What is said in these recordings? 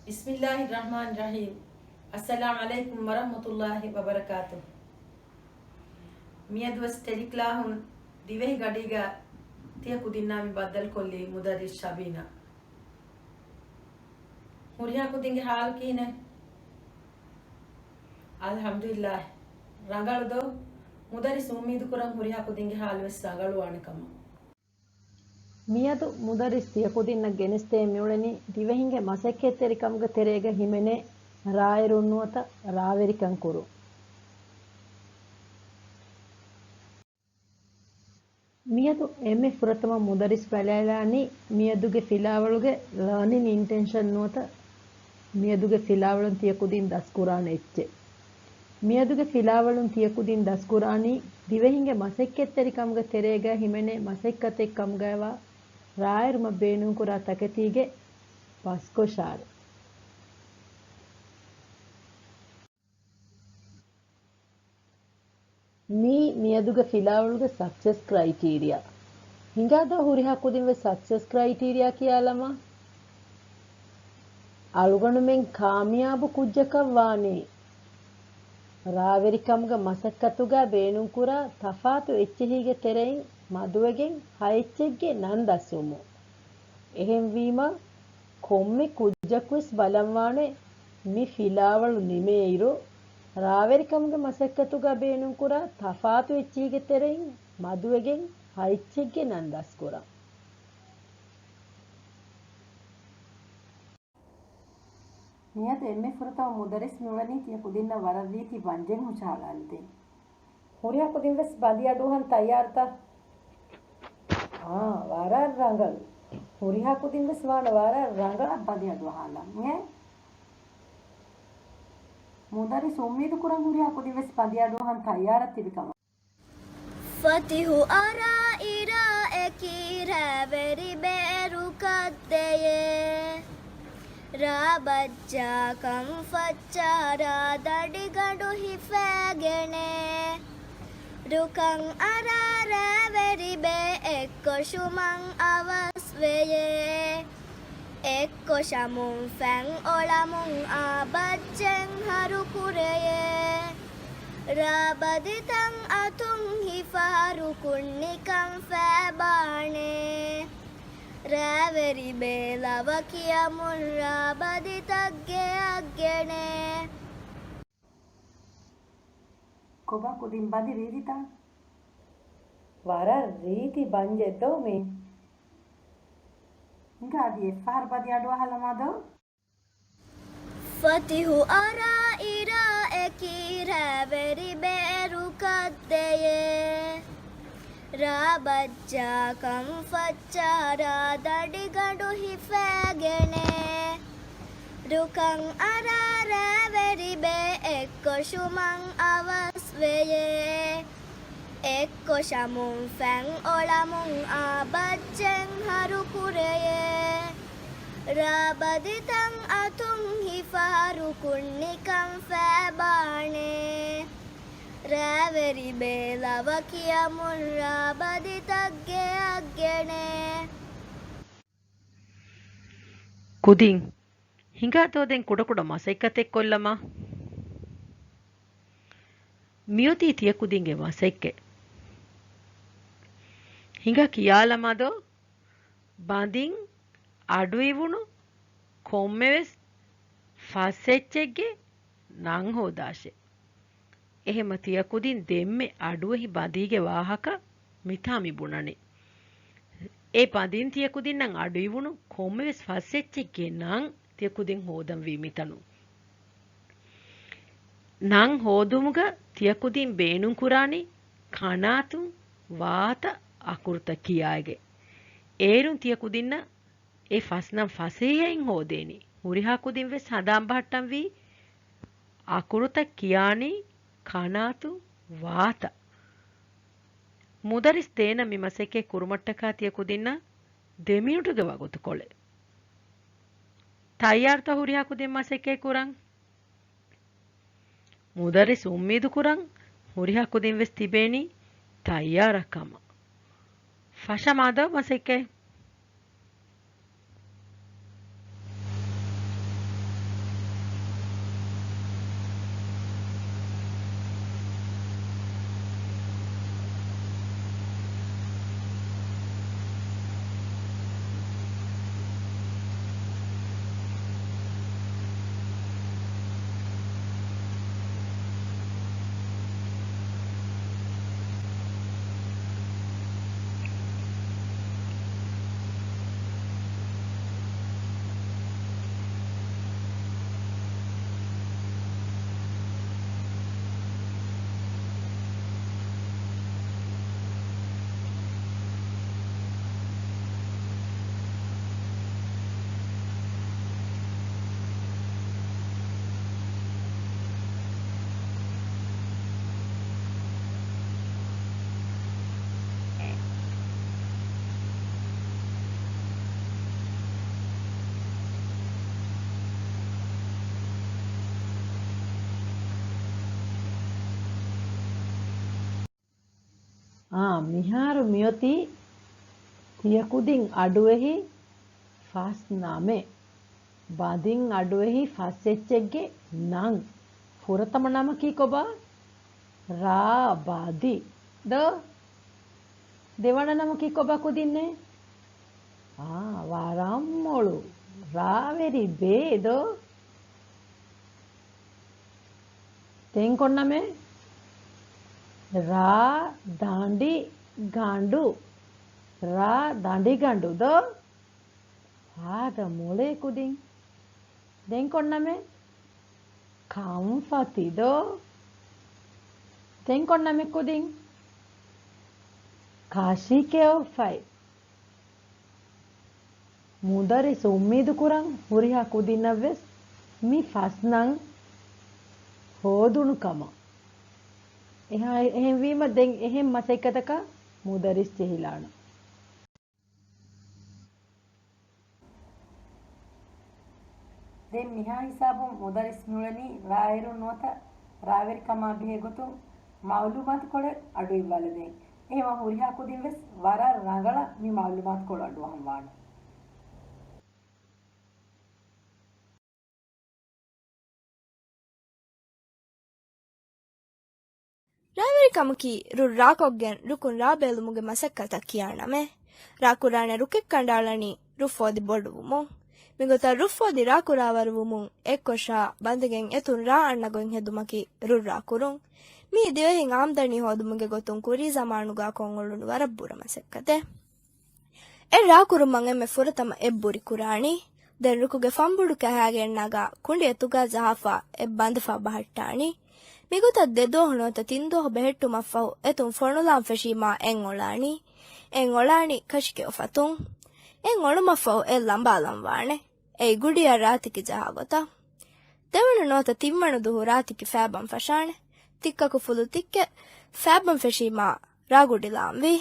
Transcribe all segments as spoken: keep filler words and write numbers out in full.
ބިސްމިއްލާހި ރަޙްމާނި ރަޙީމް. އައްސަލާމް ޢަލައިކުމް ވަރަޙްމަތުﷲި ވަބަރަކާތުހު. މިއަދުވެސް ޓެލިކްލާހުން ދިވެހި ގަޑީގަ ތިޔަ ކުދިންނާ މި ބައްދަލުކޮށްލީ މުދައްރިސް ޝަބީނާ. ހުރިހާ ކުދިންގެ ޙާލު ކިހިނެއް؟ އަލްޙަމްދުލިއްލާހި. ރަނގަޅު ދޯ؟ މުދައްރިސް އުއްމީދު ކުރަން ހުރިހާ ކުދިންގެ ޙާލުވެސް ރަނގަޅުވާނެ ކަމަށް. މިއަދު މުދައްރިސް ތިޔަ ކުދިންނަށް ގެނެސްދޭން މިއުޅެނީ ދިވެހިންގެ މަސައްކަތްތެރިކަމުގެ ތެރޭގަ ހިމެނޭ ރާއިރުން ނުވަތަ ރާވެރިކަން ކުރުން. މިއަދު އެންމެ ފުރަތަމަ މުދައްރިސް ބަލާލާނީ މިއަދުގެ ފިލާވަޅުގެ ލާނިން އިންޓެންޝަން ނުވަތަ މިއަދުގެ ފިލާވަޅުން ތިޔަ ކުދިން ދަސްކުރާނެ އެއްޗެއް. މިއަދުގެ ފިލާވަޅުން ތިޔަ ކުދިން ދަސްކުރާނީ ދިވެހިންގެ މަސައްކަތްތެރިކަމުގެ ތެރޭގަ ހިމެނޭ މަސައްކަތެއް ކަމުގައިވާ ރާއިރުމަށް ބޭނުންކުރާ ތަކެތީގެ ފަސްކޮށާރު. މީ މިއަދުގެ ފިލާވަޅުގެ ސަކްސެސް ކްރައިޓީރިއާ. ހިނގާދޯ ހުރިހާ ކުދިން ވެސް ސަކްސެސް ކްރައިޓީރިއާ ކިޔާލަމާ؟ އަޅުގަނޑުމެން ކާމިޔާބު ކުއްޖަކަށް ވާނީ ރާވެރިކަމުގެ މަސައްކަތުގަ ބޭނުންކުރާ ތަފާތު އެއްޗެހީގެ ތެރެއިން މަދުވެގެން ހަ އެއްޗެއްގެ ނަން ދަސްވުމުން. އެހެންވީމަ، ކޮންމެ ކުއްޖަކުވެސް ބަލަންވާނެ މި ފިލާވަޅު ނިމޭއިރު، ރާވެރިކަމުގެ މަސައްކަތުގަ ބޭނުންކުރާ ތަފާތު އެއްޗިހިގެ ތެރެއިން މަދުވެގެން ހަ އެއްޗެއްގެ ނަން ދަސްކުރަން. މިއަދު އެންމެ ފުރަތަމަ މުދައްރިސް މިއުޅެނީ ތިޔަ ކުދިންނަށް ވަރަށް ރީތި ބަންޖެއް ހުށަހަޅާލަދޭން. ހުރިހާ ކުދިން ވެސް ބަނދި އަޑުއަހަން ތައްޔާރުތަ؟ އާ، ވަރަށް ރަނގަޅު. ހުރިހާ ކުދިން ވެސް ވާނެ ވަރަށް ރަނގަޅަށް ބަނދި އަޑުއަހާލަން. އެ މުދައްރިސް އުއްމީދު ކުރަން ހުރިހާ ކުދިން ވެސް ބަނދި އަޑުއަހަން ތައްޔާރަށް ތިބި ކަމަށް. ފަތިހު އަރާ އިރާ އެކީ ރާވެރި ބޭރު ކައްދެޔޭ. ރާ ބައްޖާ ކަން ފައްޗާ ރާ ދަޑިގަނޑު ހިފޭގެނޭ. ރުކަން އަރާ ރާވެރި ބޭ އެއްކޮށުމަށް އަވަސް ވެޔޭ. އެއްކޮށަމުން ފެން އޮޅަމުން އާ ބައްޖެއް ހަރު ކުރެޔޭ. ރާ ބަދިތައް އަތުން ހިފާ ރުކުން ނިކަން ފައިބާނޭ. ރާވެރި ބޭ ލަވަ ކިޔަމުން ރާ ބަދިތައް ގެއަށް ގެނޭ. ކޮބާ ކުދިން ބަނދި ރީތިތަ؟ ވަރަށް ރީތި ބަންޖެއް ދޯ މީ. ހިނގާ އަދި އެއްފަހަރު ބަނދި އަޑުއަހާލަމާ ދޯ. ފަތިހު އަރާ އިރާ އެކީ ރާވެރި ބޭރު ކައްދެޔޭ. ރާ ބައްޖާ ކަން ފައްޗާ ރާ ދަޑިގަނޑު ހިފޭގެނޭ. ރުކަން އަރާ ރާވެރި ބޭ އެއްކޮށުމަށް އަވަސް ވެޔޭ. އެއްކޮށަމުން ފެން އޮޅަމުން އާ ބައްޖެއް ހަރު ކުރެޔޭ. ރާ ބަދިތައް އަތުން ހިފާ ރުކުން ނިކަން ފައިބާނޭ. ރާވެރި ބޭ ލަވަ ކިޔަމުން ރާ ބަދިތައް ގެއަށް ގެނޭ. ކުދިން ހިނގާތޯ ދެން ކުޑަކުޑަ މަސައްކަތެއް ކޮށްލަމާ. މިއޮތީ ތިޔަ ކުދިންގެ މަސައްކަތް. ހިނގާ ކިޔާލަމާ ދޯ. ބަނދިން އަޑުއިވުނު ކޮންމެވެސް ފަސް އެއްޗެއްގެ ނަން ހޯދާށޭ. އެހެމަ ތިޔަ ކުދިން ދެންމެ އަޑުއެހި ބަނދީގެ ވާހަކަ މިތާ މި ބުނަނީ. އެ ބަނދިން ތިޔަ ކުދިންނަށް އަޑުއިވުނު ކޮންމެވެސް ފަސް އެއްޗެއްގެ ނަން ތިޔަ ކުދިން ހޯދަންވީ މިތަނުން. ނަން ހޯދުމުގަ ތިޔަ ކުދިން ބޭނުންކުރާނީ ކަނާތު، ވާތަ، އަކުރުތައް ކިޔާއިގެ. އޭރުން ތިޔަ ކުދިންނަށް އެ ފަސް ނަން ފަސޭހައިން ހޯދޭނީ. ހުރިހާ ކުދިން ވެސް ހަނދާން ބަހައްޓަންވީ އަކުރުތައް ކިޔާނީ ކަނާތު، ވާތަ. މުދައްރިސް ދޭނަ މި މަސައްކަތް ކުރުމަށްޓަކާ ތިޔަ ކުދިންނަށް ދެ މިނިޓުގެ ވަގުތުކޮޅެއް. ތައްޔާރުތަ ހުރިހާ ކުދިން މަސައްކަތް ކުރަން؟ މުދައްރިސް އުއްމީދު ކުރަން ހުރިހާ ކުދިން ވެސް ތިބޭނީ ތައްޔާރަށް ކަމަށް. ފަށަމާ ދޯ މަސައްކަތް. އާ، މިހާރު މިއޮތީ ތިޔަ ކުދިން އަޑުއެހި ފަސް ނަމެއް. ބަދިން އަޑުއެހި ފަސް އެއްޗެއްގެ ނަން. ފުރަތަމަ ނަމަކީ ކޮބާ؟ ރާ ބަދި. ދޯ؟ ދެވަނަ ނަމަކީ ކޮބާ ކުދިންނޭ؟ އާ، ވަރަށް މޮޅު. ރާވެރި ބޭ ދޯ؟ ދެން ކޮން ނަމެއް؟ ރާ ދަނޑި ގަނޑު. ރާ ދަނޑި ގަނޑު ދޯ؟ ހާދަ މޮޅޭ ކުދިން. ދެން ކޮން ނަމެއް؟ ކަންފަތި ދޯ؟ ދެން ކޮން ނަމެއް ކުދިން؟ ކަށިކެއުފަތް. މުދައްރިސް އުއްމީދު ކުރަން ހުރިހާ ކުދިންނަށް ވެސް މި ފަސް ނަން ހޯދުނު ކަމަށް. އެހާ-، އެހެންވީމަ ދެން އެހެން މަސައްކަތަކަށް މުދައްރިސް ޖެހިލާނަން. ދެން މިހާ ހިސާބުން މުދައްރިސް މިއުޅެނީ ރާއިރުން ނުވަތަ ރާވެރިކަމާ ބެހޭ ގޮތުން މައުލޫމާތުކޮޅެއް އަޑުއިއްވާލަދޭން. އެހެންވާ ހުރިހާ ކުދިން ވެސް ވަރަށް ރަނގަޅަށް މި މައުލޫމާތުކޮޅު އަޑުއަހަން ވާނެ. ރާވެރިކަމަކީ ރުއް ރާކޮށްގެން ރުކުން ރާ ބޭލުމުގެ މަސައްކަތަށް ކިޔާ ނަމެއް. ރާކުރާނެ ރުކެއް ކަނޑައަޅަނީ ރުއް ފޯދި ބޮޑުވުމުން. މިގޮތަށް ރުއް ފޯދި ރާކުރާވަރުވުމުން އެއްކޮށާ ބަނދެގެން އެތުން ރާ އަންނަ ގޮތް ހެދުމަކީ ރުއް ރާކުރުން. މީ ދިވެހިން އާމްދަނީ ހޯދުމުގެ ގޮތުން ކުރީ ޒަމާނުގާ ކޮށްއުޅުނު ވަރަށް ބުރަ މަސައްކަތެއް. އެއް ރާކުރުމަށް އެންމެ ފުރަތަމަ އެއް ބުރި ކުރާނީ. ދެން ރުކުގެ ފަންބުޑު ކަހާގެން ނަގާ ކުނޑި އެތުގާ ޖަހާފާ އެއް ބަނދަފާ ބަހައްޓާނީ. މިގޮތަށް ދެ ދުވަހު ނުވަތަ ތިން ދުވަހު ބެހެއްޓުމަށްފަހު އެތުން ފޮނުލާން ފެށީމާ އެން އޮޅާނީ. އެން އޮޅާނީ ކަށިކެއު ފަތުން. އެން އޮޅުމަށްފަހު އެއް ލަނބާލަން ވާނެ. އެއީ ގުޑިއަށް ރާތިކި ޖަހާ ގޮތަށް. ދެވަނަ ނުވަތަ ތިންވަނަ ދުވަހު ރާތިކި ފައިބަން ފަށާނެ. ތިއްކަކު ފުލު ތިއްކެއް ފައިބަން ފެށީމާ ރާގުޑި ލާންވީ.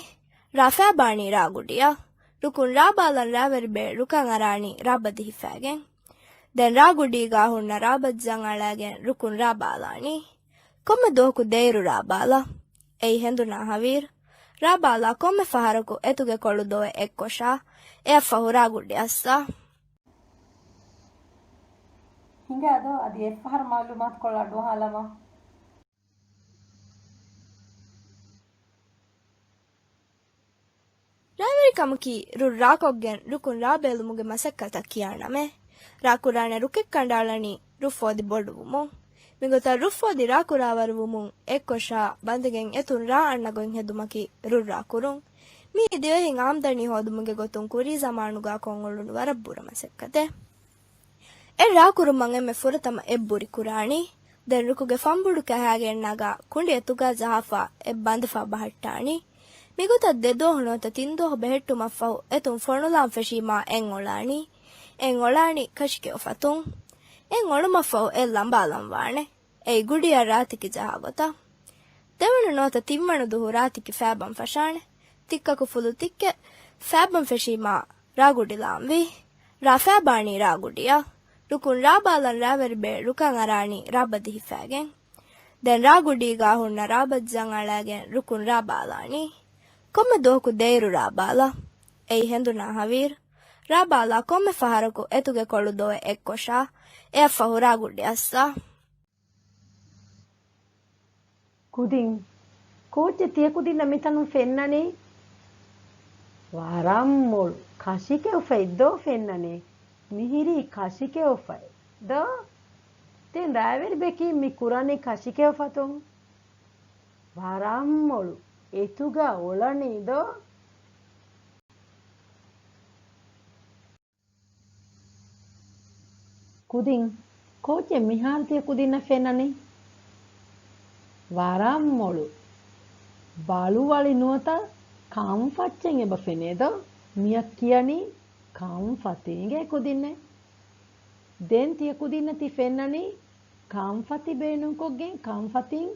ރާ ފައިބާނީ ރާގުޑިއަށް. ރުކުން ރާބާލަން ރާވެރިބޭ ރުކަން އަރާނީ ރާބަދި ހިފައިގެން. ދެން ރާގުޑީގާ ހުންނަ ރާބަދި ޖަން އަޅާގެން ރުކުން ރާބާލާނީ. ކޮންމެ ދުވަހަކު ދޭއިރު ރާބާލަ. އެއީ ހެނދުނާ ހަވީރު. ރާބާލާ ކޮންމެ ފަހަރަކު އެތުގެ ކޮޅު ދޮވެ އެއްކޮށާ، އެއަށްފަހު ރާގުޑި އައްސާ. ހިނގާދޯ އަދި އެއްފަހަރު މައުލޫމާތުކޮޅު އަޑުއަހާލަމާ. ރާވެރިކަމަކީ ރުއް ރާކޮށްގެން ރުކުން ރާ ބޭލުމުގެ މަސައްކަތަށް ކިޔާ ނަމެއް. ރާކުރާނެ ރުކެއް ކަނޑައަޅަނީ ރުއް ފޯދި ބޮޑުވުމުން. މިގޮތަށް ރުއް ފޯދި ރާކުރާވަރުވުމުން އެއްކޮށާ ބަނދެގެން އެތުން ރާ އަންނަ ގޮތް ހެދުމަކީ ރުއް ރާކުރުން. މީ ދިވެހިން އާމްދަނީ ހޯދުމުގެ ގޮތުން ކުރީ ޒަމާނުގާ ކޮށްއުޅުނު ވަރަށް ބުރަ މަސައްކަތެއް. އެއް ރާކުރުމަށް އެންމެ ފުރަތަމަ އެއް ބުރި ކުރާނީ. ދެން ރުކުގެ ފަންބުޑު ކަހާގެން ނަގާ ކުނޑި އެތުގާ ޖަހާފާ އެއް ބަނދަފާ ބަހައްޓާނީ. މިގޮތަށް ދެ ދުވަހު ނުވަތަ ތިން ދުވަހު ބެހެއްޓުމަށްފަހު އެތުން ފޮނުލާން ފެށީމާ އެން އޮޅާނީ. އެން އޮޅާނީ ކަށިކެއު ފަތުން. އެން އޮޅުމަށްފަހު އެއް ލަނބާލަން ވާނެ. އެއީ ގުޑިއަށް ރާތިކި ޖަހާ ގޮތަށް. ދެވަނަ ނުވަތަ ތިންވަނަ ދުވަހު ރާތިކި ފައިބަން ފަށާނެ. ތިއްކަކު ފުލު ތިއްކެއް ފައިބަން ފެށީމާ ރާގުޑި ލާންވީ. ރާ ފައިބާނީ ރާގުޑިއަށް. ރުކުން ރާބާލަން ރާވެރިބޭ ރުކަން އަރާނީ ރާބަދި ހިފައިގެން. ދެން ރާގުޑީގާ ހުންނަ ރާބަދި ޖަން އަޅާގެން ރުކުން ރާބާލާނީ. ކޮންމެ ދުވަހަކު ދޭއިރު ރާބާލަ. އެއީ ހެނދުނާ ހަވީރު. ރާބާލާ ކޮންމެ ފަހަރަކު އެތުގެ ކޮޅު ދޮވެ އެއްކޮށާ، އެއަށްފަހު ރާގުޑި އައްސާ. ކުދިން، ކޯއްޗެއް ތިޔަ ކުދިންނަށް މިތަނުން ފެންނަނީ؟ ވަރަށް މޮޅު. ކަށިކެއުފަތް ދޯ ފެންނަނީ؟ މިހިރީ ކަށިކެއުފަތް ދޯ؟ ދެން ރާވެރިބެކީ މި ކުރަނީ ކަށިކެއު ފަތުން؟ ވަރަށް މޮޅު. އެތުގަ އޮޅަނީ ދޯ؟ ކުދިން، ކޯއްޗެއް މިހާރު ތިޔަ ކުދިންނަށް ފެންނަނީ؟ ވަރަށް މޮޅު. ބަޅުވަޅި ނުވަތަ ކަންފައްޗެއް އެބަ ފެނޭ ދޯ؟ މިއަށް ކިޔަނީ ކަންފަތި. އިނގޭ ކުދިންނޭ. ދެން ތިޔަ ކުދިންނަށް ތި ފެންނަނީ ކަންފަތި ބޭނުންކޮށްގެން ކަންފަތިން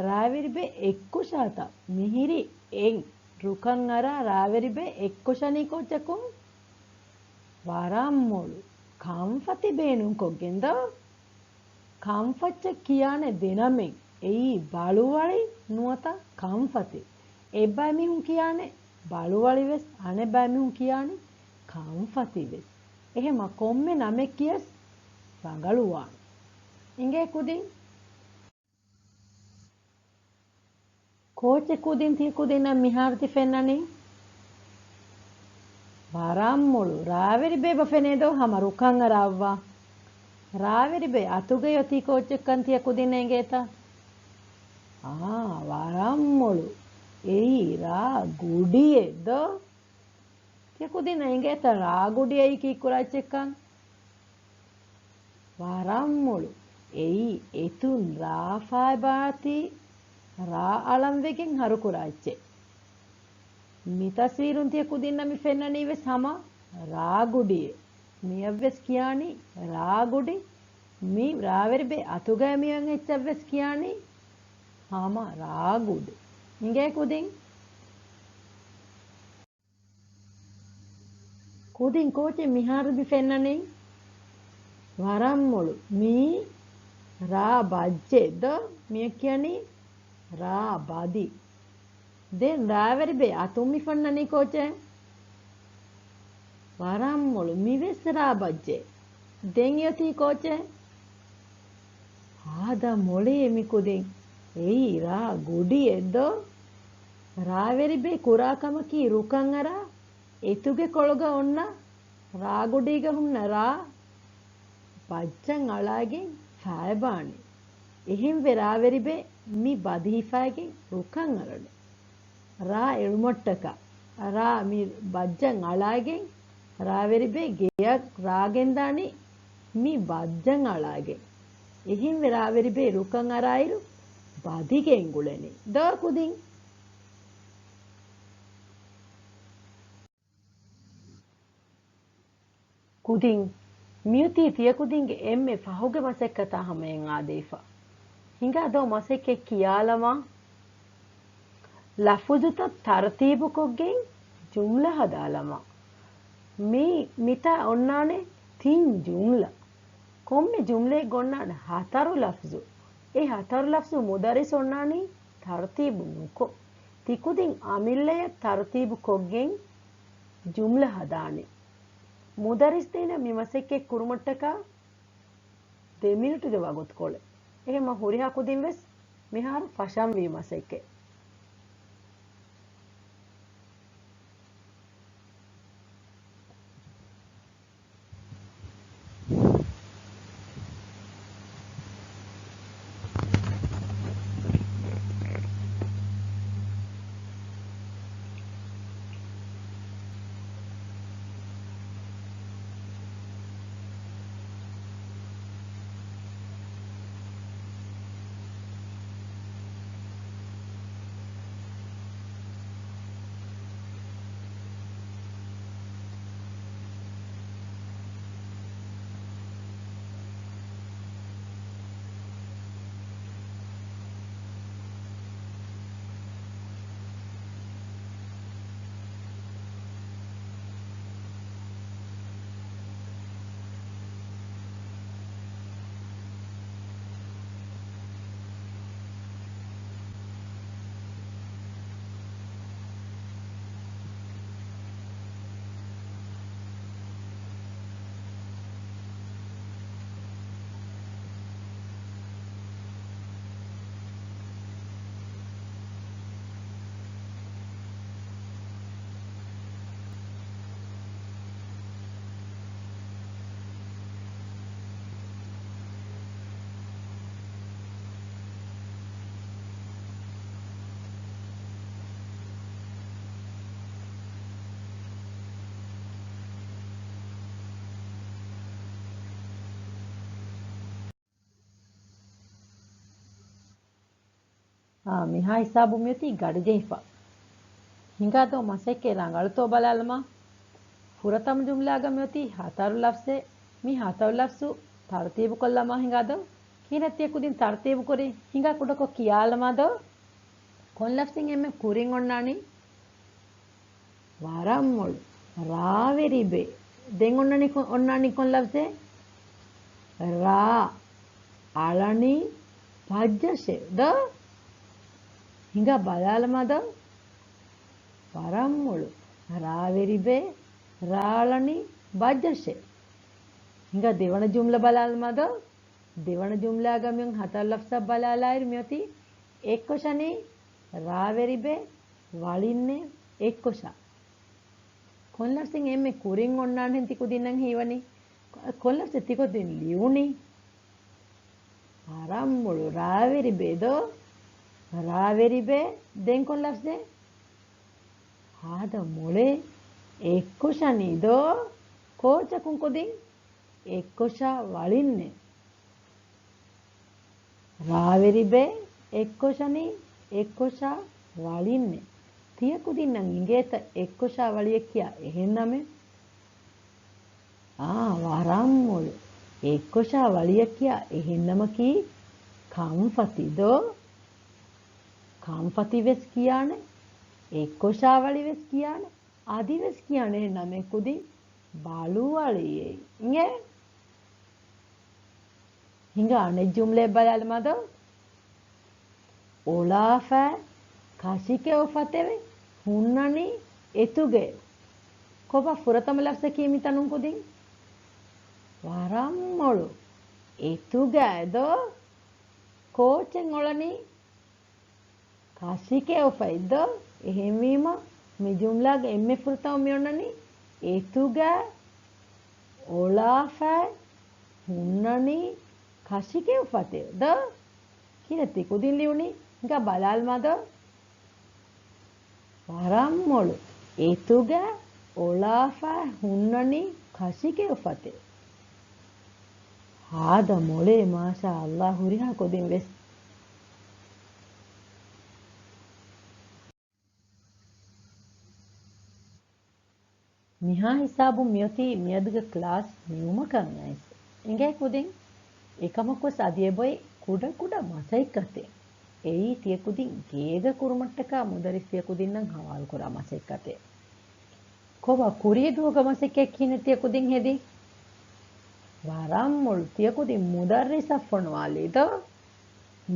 ރާވެރިބެ އެއްކޮށާތަ؟ މިހިރީ އެއް. ރުކަން އަރާ ރާވެރިބެ އެއްކޮށަނީ ކޯއްޗަކުން؟ ވަރަށް މޮޅު. ކަންފަތި ބޭނުންކޮށްގެން ދޯ؟ ކަންފައްޗަށް ކިޔާނެ ދެ ނަމެއް. އެއީ ބަޅުވަޅި ނުވަތަ ކަންފަތި. އެއްބައިމީހުން ކިޔާނެ ބަޅުވަޅިވެސް، އަނެއްބައިމީހުން ކިޔާނެ ކަންފަތިވެސް. އެހެމަ ކޮންމެ ނަމެއް ކިޔަސް ރަނގަޅުވާނެ. އިނގޭ ކުދިން. ކޯޗެ ކުދިން ތި ކުދިންނަށް މިހާރު ތި ފެންނަނީ؟ ވަރަށް މޮޅު. ރާވެރިބޭބަ ފެނޭދޯ ހަމަ ރުކަން އަރާއްވާ. ރާވެރިބޭ އަތުގައި އޮތީ ކޯޗެއްކަން ތިޔަ ކުދިންނަށް އެނގޭތަ؟ އާ، ވަރަށް މޮޅު. އެއީ ރާ ގުޑިއެއް ދޯ؟ ތިޔަ ކުދިންނަށް އެނގޭތަ ރާ ގުޑިއައީ ކީއްކުރާ އެއްޗެއްކަން؟ ވަރަށް މޮޅު. އެއީ އެތުން ރާ ފައިބާތީ ރާ އަޅަންވެގެން ހަރުކުރާ އެއްޗެއް. މި ތަސްވީރުން ތިޔަ ކުދިންނަށް މި ފެންނަނީ ވެސް ހަމަ ރާ ގުޑިއެއް. މިއަށްވެސް ކިޔާނީ ރާ ގުޑި. މި ރާވެރިބޭ އަތުގައި މިއޮތް އެއްޗަށްވެސް ކިޔާނީ ހަމަ ރާ ގުޑި. އިނގޭ ކުދިން. ކުދިން ކޯޗެއް މިހާރު މި ފެންނަނީ؟ ވަރަށް މޮޅު. މީ ރާ ބައްޖެއް ދޯ؟ މިއަށް ކިޔަނީ ރާ ބަދި. ދެން ރާވެރިބޭ އަތުން މި ފެންނަނީ ކޯޗެއް؟ ވަރަށް މޮޅު. މިވެސް ރާ ބައްޖެއް. ދެން އޮތީ ކޯޗެއް؟ ހާދަ މޮޅޭ މި ކުދިން. އެއީ ރާ ގުޑިއެއް ދޯ؟ ރާވެރިބޭ ކުރާ ކަމަކީ ރުކަން އަރާ، އެތުގެ ކޮޅުގަ އޮންނަ ރާގުޑީގަ ހުންނަ ރާ ބައްޖަށް އަޅާގެން ފައިބާނެ. އެހެންވެ ރާވެރިބޭ މި ބަދި ހިފައިގެން ރުކަން އަރަނެ. ރާ އެޅުމަށްޓަކާ ރާ މި ބައްޖަށް އަޅާގެން ރާވެރިބޭ ގެޔަށް ރާގެންދާނީ މި ބައްޖަށް އަޅާގެން. އެހެންވެ ރާވެރިބޭ ރުކަން އަރާއިރު ބަދި ގެންގުޅެނީ. ދޯ ކުދިން. ކުދިން، މިއޮތީ ތިޔަ ކުދިންގެ އެންމެ ފަހުގެ މަސައްކަތާ ހަމައަށް އާދެވިފަ. ހިނގާ ދޯ މަސައްކަތް ކިޔާލަމާ. ލަފުޒުތައް ތަރުތީބުކޮށްގެން ޖުމްލަ ހަދާލަމާ. މީ މިތާ އޮންނާނެ ތިން ޖުމްލަ. ކޮންމެ ޖުމްލައެއްގަ އޮންނާނެ ހަތަރު ލަފްޒު. އެ ހަތަރު ލަފްޒު މުދައްރިސް އޮންނާނީ ތަރުތީބު ނުކޮށް. ތިކުދިން އަމިއްލަޔަށް ތަރުތީބު ކޮށްގެން ޖުމްލަ ހަދާނެ. މުދައްރިސް ދޭނަ މި މަސައްކަތް ކުރުމަށްޓަކާ ދެ މިނިޓުގެ ވަގުތުކޮޅެއް. އެހެންމަ ހުރިހާ ކުދިން ވެސް މިހާރު ފަށަންވީ މަސައްކަތް. އާ، މިހާ ހިސާބު މިއޮތީ ގަޑިޖެހިފަ. ހިނގާދޯ މަސައްކަތް ރަނގަޅުތޯ ބަލާލަމާ. ފުރަތަމަ ޖުމްލާގަ މިއޮތީ ހަތަރު ލަފްޒެއް. މި ހަތަރު ލަފްޒު ތަރުތީބުކޮށްލަމާ ހިނގާދޯ. ކިހިނެއް ތިޔަ ކުދިން ތަރުތީބުކުރީ؟ ހިނގާ ކުޑަކޮށް ކިޔާލަމާދޯ. ކޮން ލަފްޒެއް އެންމެ ކުރިން އޮންނާނީ؟ ވަރަށް މޮޅު. ރާވެރިބޭ. ދެން އޮންނަނީ ކޮ-، އޮންނާނީ ކޮން ލަފްޒެއް؟ ރާ އަޅަނީ ބައްޖަށޭ ދޯ؟ ހިނގާ ބަލާލަމާ ދޯ؟ ވަރަށް މޮޅު. ރާވެރިބޭ، ރާޅަނީ، ބައްޖަށޭ. ހިނގާ ދެވަނަ ޖުމްލަ ބަލާލަމާ ދޯ. ދެވަނަ ޖުމްލާގަ މިއޮން ހަތަރު ލަފްޒަށް ބަލާލާއިރު މިއޮތީ އެއްކޮށަނީ، ރާވެރިބޭ، ވަޅިންނޭ، އެއްކޮށާ. ކޮން ލަފްޒެއް އެންމެ ކުރިން އޮންނާނެހެން ތި ކުދިންނަށް ހީވަނީ؟ ކޮން ލަފްޒެއް ތި ކުދިން ލިޔުނީ؟ ވަރަށް މޮޅު. ރާވެރިބޭ ދޯ؟ ރާވެރިބޭ. ދެން ކޮން ލަފްޒެއް؟ ހާދަ މޮޅޭ. އެއްކޮށަނީ ދޯ؟ ކޯޗަކުން ކުދިން އެއްކޮށާ ވަޅިންނޭ. ރާވެރިބޭ، އެއްކޮށަނީ، އެއްކޮށާ ވަޅިންނޭ. ތިޔަ ކުދިންނަށް އިނގޭތަ އެއްކޮށާ ވަޅިއެއް ކިޔާ އެހެން ނަމެއް؟ އާ، ވަރަށް މޮޅު. އެއްކޮށާ ވަޅިއަށް ކިޔާ އެހެން ނަމަކީ ކަންފަތި ދޯ؟ ކަންފަތި ވެސް ކިޔާނެ، އެއްކޮށާ ވަޅި ވެސް ކިޔާނެ، އަދި ވެސް ކިޔާނެ އެހެން ނަމެއް ކުދިން ބަލުވަޅިއޭ. އިނގޭ؟ ހިނގާ އަނެއް ޖުމްލައެއް ބަލާލަމާ ދޯ. އޮޅާފައި ކަށިކެއުފަތެވެ. ހުންނަނީ އެތުގައެވެ. ކޮބާ ފުރަތަމަ ލަފްޒަކީ މިތަނުން ކުދިން؟ ވަރަށް މޮޅު. އެތުގައި ދޯ؟ ކޯޗެއް އޮޅަނީ؟ ކަށިކެއުފައި ދޯ؟ އެހެންވީމަ، މި ޖުމްލާގެ އެންމެ ފުރަތަމަ މި އޮންނަނީ އެތުގައި، އޮޅާފައި، ހުންނަނީ، ކަށިކެއުފަތެވެ ދޯ؟ ކިހިނެއް ތި ކުދިން ލިޔުނީ؟ ހިނގާ ބަލާލަމާ ދޯ. ވަރަށް މޮޅު. އެތުގައި، އޮޅާފައި، ހުންނަނީ، ކަށިކެއުފަތެވެ. ހާދަ މޮޅޭ، މާޝާ ﷲ، ހުރިހާ ކުދިން ވެސް. މިހާ ހިސާބުން މިއޮތީ މިއަދުގެ ކްލާސް ނިމުމަކަށް އައިސް. އިނގޭ ކުދިން، އެކަމަކުވެސް އަދި އެބޮތް ކުޑަކުޑަ މަސައްކަތެއް. އެއީ ތިޔަ ކުދިން ގޭގަ ކުރުމަށްޓަކާ މުދައްރިސް ތިޔަ ކުދިންނަށް ހަވާލުކުރާ މަސައްކަތެއް. ކޮބާ ކުރީ ދުވަހުގެ މަސައްކަތް ކިހިނެއް ތިޔަ ކުދިން ހެދީ؟ ވަރަށް މޮޅު. ތިޔަ ކުދިން މުދައްރިސަށް ފޮނުވާލީ ދޯ؟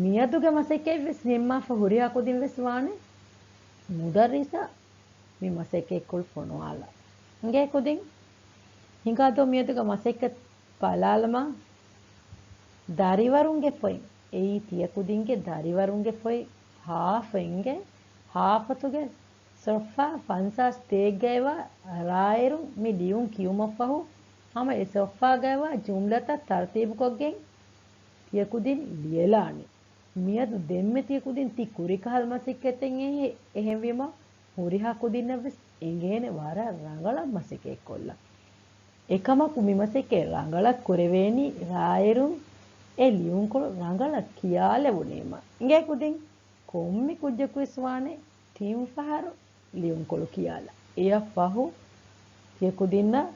މިއަދުގެ މަސައްކަތް ވެސް ނިންމާފަ ހުރިހާ ކުދިން ވެސް ވާނެ. މުދައްރިސަށް މި މަސައްކަތްކޮޅު ފޮނުވާލާ. އިނގޭ ކުދިން، ހިނގާ ދޯ މިއަދުގެ މަސައްކަތް ބަލާލަމާ. ދަރިވަރުންގެ ފޮތް. އެއީ ތިޔަ ކުދިންގެ ދަރިވަރުންގެ ފޮތް ހާފަ އިނގޭ. ހާފަތުގެ ސޮފްހާ ފަންސާސް ތޭއްގައިވާ ރާއިރުން މި ލިޔުން ކިޔުމަށްފަހު، ހަމަ އެ ސޮފްހާގައިވާ ޖުމްލަތައް ތަރުތީބުކޮށްގެން ތިޔަ ކުދިން ލިޔެލާނެ. މިއަދު ދެންމެ ތިޔަ ކުދިން ތި ކުރި ކަހަލަ މަސައްކަތެއް އެހެ-، އެހެންވީމަ، ހުރިހާ ކުދިންނަށް ވެސް އެނގޭނެ ވަރަށް ރަނގަޅަށް މަސައްކަތްކޮށްލަން. އެކަމަކު މި މަސައްކަތް ރަނގަޅަށް ކުރެވޭނީ ރާއިރުން އެ ލިޔުންކޮޅު ރަނގަޅަށް ކިޔާލެވުނީމަ. އިނގޭ ކުދިން، ކޮންމެ ކުއްޖަކުވެސް ވާނެ ތިން ފަހަރު ލިޔުންކޮޅު ކިޔާލާ. އެއަށް ފަހު ތިޔަ ކުދިންނަށް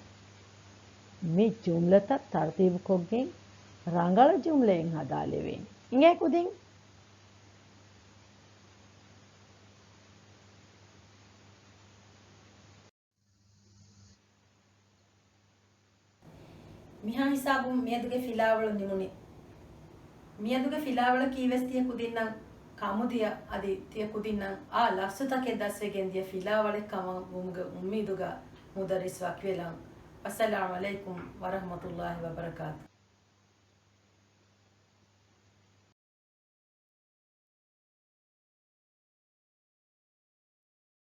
މި ޖުމްލަތައް ތަރުތީބުކޮށްގެން ރަނގަޅަށް ޖުމްލައެއް ހަދާލެވޭނެ. އިނގޭ ކުދިން. މިހާ ހިސާބުން މިއަދުގެ ފިލާވަޅު ނިމުނީ. މިއަދުގެ ފިލާވަޅަކީ ވެސް ތިޔަ ކުދިންނަށް ކަމުދިޔަ އަދި ތިޔަ ކުދިންނަށް އާ ލަފްޒުތަކެއް ދަސްވެގެން ދިޔަ ފިލާވަޅެއް ކަމަށް ވުމުގެ އުއްމީދުގަ މުދައްރިސް ވަކިވެލަން. އައްސަލާމް ޢަލައިކުމް ވަރަޙްމަތުﷲ ވަބަރަކާތު.